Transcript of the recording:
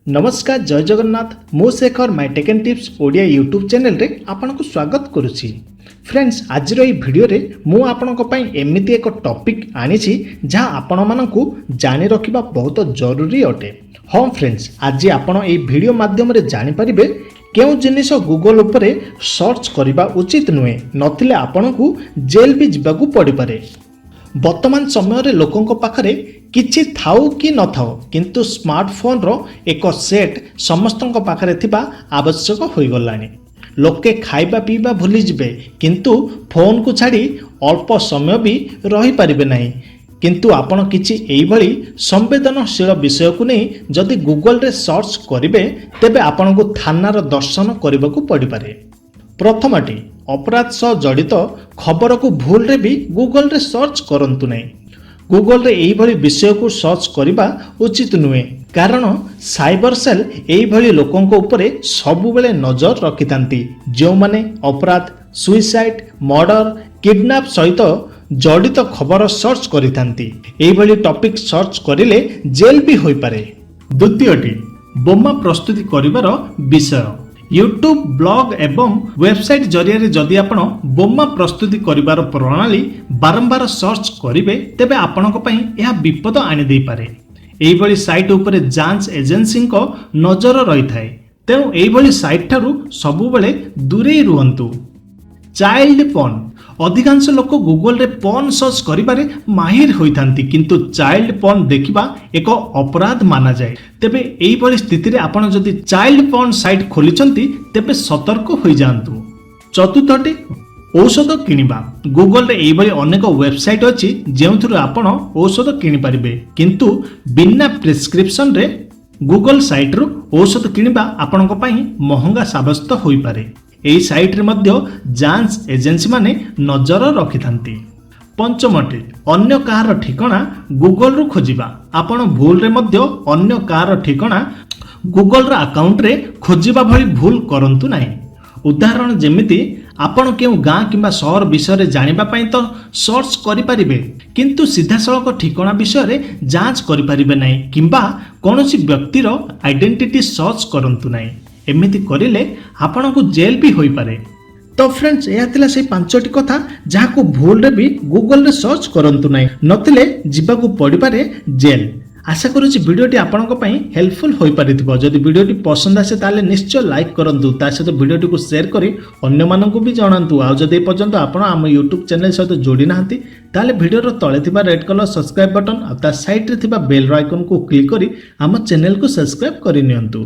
ନମସ୍କାର, ଜୟ ଜଗନ୍ନାଥ। ମୁଁ Shekhar, my tech and tips Odia YouTube ଚ୍ୟାନେଲରେ ଆପଣଙ୍କୁ ସ୍ୱାଗତ କରୁଛି। ଫ୍ରେଣ୍ଡସ୍, ଆଜିର ଏହି ଭିଡ଼ିଓରେ ମୁଁ ଆପଣଙ୍କ ପାଇଁ ଏମିତି ଏକ ଟପିକ୍ ଆଣିଛି, ଯାହା ଆପଣମାନଙ୍କୁ ଜାଣି ରଖିବା ବହୁତ ଜରୁରୀ ଅଟେ। ହଁ ଫ୍ରେଣ୍ଡସ୍, ଆଜି ଆପଣ ଏହି ଭିଡ଼ିଓ ମାଧ୍ୟମରେ ଜାଣିପାରିବେ କେଉଁ ଜିନିଷ ଗୁଗଲ ଉପରେ ସର୍ଚ୍ଚ କରିବା ଉଚିତ ନୁହେଁ, ନଥିଲେ ଆପଣଙ୍କୁ ଜେଲ୍ ବି ଯିବାକୁ ପଡ଼ିପାରେ। ବର୍ତ୍ତମାନ ସମୟରେ ଲୋକଙ୍କ ପାଖରେ କିଛି ଥାଉ କି ନଥାଉ, କିନ୍ତୁ ସ୍ମାର୍ଟଫୋନ୍ର ଏକ ସେଟ୍ ସମସ୍ତଙ୍କ ପାଖରେ ଥିବା ଆବଶ୍ୟକ ହୋଇଗଲାଣି। ଲୋକେ ଖାଇବା ପିଇବା ଭୁଲିଯିବେ, କିନ୍ତୁ ଫୋନ୍କୁ ଛାଡ଼ି ଅଳ୍ପ ସମୟ ବି ରହିପାରିବେ ନାହିଁ। କିନ୍ତୁ ଆପଣ କିଛି ଏଇଭଳି ସମ୍ବେଦନଶୀଳ ବିଷୟକୁ ନେଇ ଯଦି ଗୁଗଲରେ ସର୍ଚ୍ଚ କରିବେ, ତେବେ ଆପଣଙ୍କୁ ଥାନାର ଦର୍ଶନ କରିବାକୁ ପଡ଼ିପାରେ। ପ୍ରଥମଟି, ଅପରାଧ ସହ ଜଡ଼ିତ ଖବରକୁ ଭୁଲରେ ବି ଗୁଗଲରେ ସର୍ଚ୍ଚ କରନ୍ତୁ ନାହିଁ। ଗୁଗଲରେ ଏଇଭଳି ବିଷୟକୁ ସର୍ଚ୍ଚ କରିବା ଉଚିତ ନୁହେଁ, କାରଣ ସାଇବର ସେଲ୍ ଏଇଭଳି ଲୋକଙ୍କ ଉପରେ ସବୁବେଳେ ନଜର ରଖିଥାନ୍ତି, ଯେଉଁମାନେ ଅପରାଧ, ସୁଇସାଇଡ୍, ମର୍ଡର, କିଡନାପ୍ ସହିତ ଜଡ଼ିତ ଖବର ସର୍ଚ୍ଚ କରିଥାନ୍ତି। ଏଇଭଳି ଟପିକ୍ ସର୍ଚ୍ଚ କରିଲେ ଜେଲ୍ ବି ହୋଇପାରେ। ଦ୍ୱିତୀୟଟି, ବୋମା ପ୍ରସ୍ତୁତି କରିବାର ବିଷୟ। ୟୁଟ୍ୟୁବ୍, ବ୍ଲଗ୍ ଏବଂ ୱେବସାଇଟ୍ ଜରିଆରେ ଯଦି ଆପଣ ବୋମା ପ୍ରସ୍ତୁତି କରିବାର ପ୍ରଣାଳୀ ବାରମ୍ବାର ସର୍ଚ୍ଚ କରିବେ, ତେବେ ଆପଣଙ୍କ ପାଇଁ ଏହା ବିପଦ ଆଣିଦେଇପାରେ। ଏଇଭଳି ସାଇଟ୍ ଉପରେ ଯାଞ୍ଚ ଏଜେନ୍ସିଙ୍କ ନଜର ରହିଥାଏ, ତେଣୁ ଏଇଭଳି ସାଇଟ୍ ଠାରୁ ସବୁବେଳେ ଦୂରେଇ ରୁହନ୍ତୁ। Child porn. ଅଧିକାଂଶ ଲୋକ ଗୁଗଲରେ ପର୍ନ ସର୍ଚ୍ଚ କରିବାରେ ମାହିର ହୋଇଥାନ୍ତି, କିନ୍ତୁ ଚାଇଲ୍ଡ ପର୍ନ ଦେଖିବା ଏକ ଅପରାଧ ମାନାଯାଏ। ତେବେ ଏଇଭଳି ସ୍ଥିତିରେ ଆପଣ ଯଦି ଚାଇଲ୍ଡ ପର୍ନ ସାଇଟ୍ ଖୋଲିଛନ୍ତି, ତେବେ ସତର୍କ ହୋଇଯାଆନ୍ତୁ। ଚତୁର୍ଥଟି, ଔଷଧ କିଣିବା। ଗୁଗଲରେ ଏଇଭଳି ଅନେକ ୱେବସାଇଟ୍ ଅଛି, ଯେଉଁଥିରୁ ଆପଣ ଔଷଧ କିଣିପାରିବେ, କିନ୍ତୁ ବିନା ପ୍ରେସକ୍ରିପସନରେ ଗୁଗଲ ସାଇଟ୍ରୁ ଔଷଧ କିଣିବା ଆପଣଙ୍କ ପାଇଁ ମହଙ୍ଗା ସାବ୍ୟସ୍ତ ହୋଇପାରେ। ଏହି ସାଇଟ୍ରେ ମଧ୍ୟ ଯାଞ୍ଚ ଏଜେନ୍ସିମାନେ ନଜର ରଖିଥାନ୍ତି। ପଞ୍ଚମଟି, ଅନ୍ୟ କାହାର ଠିକଣା ଗୁଗଲରୁ ଖୋଜିବା। ଆପଣ ଭୁଲରେ ମଧ୍ୟ ଅନ୍ୟ କାହାର ଠିକଣା ଗୁଗଲର ଆକାଉଣ୍ଟରେ ଖୋଜିବା ଭଳି ଭୁଲ କରନ୍ତୁ ନାହିଁ। ଉଦାହରଣ ଯେମିତି ଆପଣ କେଉଁ ଗାଁ କିମ୍ବା ସହର ବିଷୟରେ ଜାଣିବା ପାଇଁ ତ ସର୍ଚ୍ଚ କରିପାରିବେ, କିନ୍ତୁ ସିଧାସଳଖ ଠିକଣା ବିଷୟରେ ଯାଞ୍ଚ କରିପାରିବେ ନାହିଁ କିମ୍ବା କୌଣସି ବ୍ୟକ୍ତିର ଆଇଡେଣ୍ଟିଟି ସର୍ଚ୍ଚ କରନ୍ତୁ ନାହିଁ। ଏମିତି କରିଲେ ଆପଣଙ୍କୁ ଜେଲ୍ ବି ହୋଇପାରେ। ତ ଫ୍ରେଣ୍ଡସ୍, ଏହା ଥିଲା ସେଇ ପାଞ୍ଚଟି କଥା, ଯାହାକୁ ଭୁଲରେ ବି ଗୁଗଲରେ ସର୍ଚ୍ଚ କରନ୍ତୁ ନାହିଁ, ନଥିଲେ ଯିବାକୁ ପଡ଼ିପାରେ ଜେଲ୍। ଆଶା କରୁଛି ଭିଡ଼ିଓଟି ଆପଣଙ୍କ ପାଇଁ ହେଲ୍ପଫୁଲ୍ ହୋଇପାରିଥିବ। ଯଦି ଭିଡ଼ିଓଟି ପସନ୍ଦ ଆସେ, ତାହେଲେ ନିଶ୍ଚୟ ଲାଇକ୍ କରନ୍ତୁ। ତା ସହିତ ଭିଡ଼ିଓଟିକୁ ସେୟାର କରି ଅନ୍ୟମାନଙ୍କୁ ବି ଜଣାନ୍ତୁ। ଆଉ ଯଦି ଏପର୍ଯ୍ୟନ୍ତ ଆପଣ ଆମ ୟୁଟ୍ୟୁବ୍ ଚ୍ୟାନେଲ୍ ସହିତ ଯୋଡ଼ି ନାହାନ୍ତି, ତାହେଲେ ଭିଡ଼ିଓର ତଳେ ଥିବା ରେଡ୍ କଲର୍ ସବସ୍କ୍ରାଇବ୍ ବଟନ୍ ଆଉ ତା ସାଇଡ଼୍ରେ ଥିବା ବେଲ୍ର ଆଇକନ୍କୁ କ୍ଲିକ୍ କରି ଆମ ଚ୍ୟାନେଲକୁ ସବସ୍କ୍ରାଇବ୍ କରିନିଅନ୍ତୁ।